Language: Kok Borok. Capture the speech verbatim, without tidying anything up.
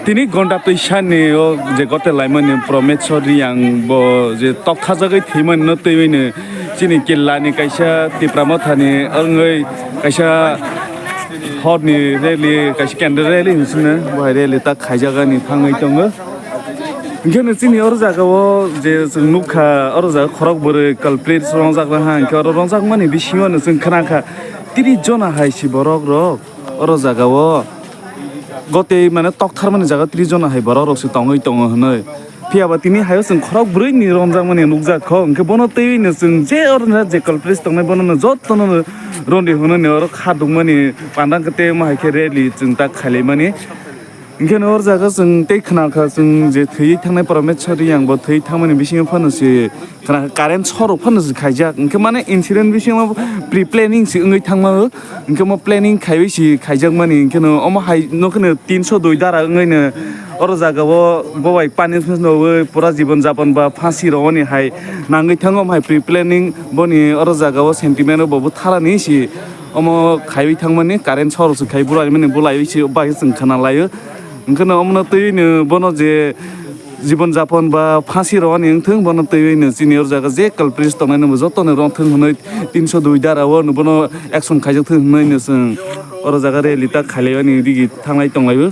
Tini gonda twi sani o je gote laimani Promeswar Riyang bo je tokhajagwi thwimani no twiwi no chini killa ni kaisa Tipra Motha ni wngwi kaisa hor ni rally, kaisa candle rally hinwi sino bo hai rally ta khaijagani thangwi tongo. Hingke no chini oro jaga o je chwng nukha, oro jaga khorok bwrwi culprits rongjak rang ha, hingke oro rongjakmani bisingo no chwng khna kha tris jona hai si borok rok oro jaga o. Gotei mane toktharmani jaga tris jona hai borok rok se tongwi tongo hinwi. Phiya ba tini hayo chwng khorok bwrwi ni romjakmani nukjak kho, hwnkhe bono twiwi no chwng je oro na je culprits tongnai bono no joto no rondi hwnwi ni oro kha dukmani pandang khe tei omo hai khe rally chwng ta khailaimani. Hwnkhe no oro jaga chwng tei khna kha chwng je thwiwi thangnai Promeswar Riyang bo thwiwi thangmani bisingo phano se khna kha current short rok phano se khaijak, hwnkhe mane incident bisingo pre planning se wngwi thangma o. Hingke omo planning khaiwi si khaijakmani, hingke no omo hai no kheno tinso dui dara wngwi no oro jaga o bo bai punishment rogwi pura jibon japon ba phasi rogoni hai nangwi thango, omo hai pre planning boni oro jaga o sentiment rok bo butharani si omo khaiwi thangmani current short se khai bulai mani bulaiwi si bai chwng khna laio. Hingke no omo no twiwi no bono je jibon japon ba phasi rogani wngthung, bono twiwi no chini oro jaga je culprits tongnai no joto no romthung hwnwi tinso dui dara o no bono action khaijak thung hwnwi no chwng oro jaga rally ta khailaimani digi thanglai tonglaio.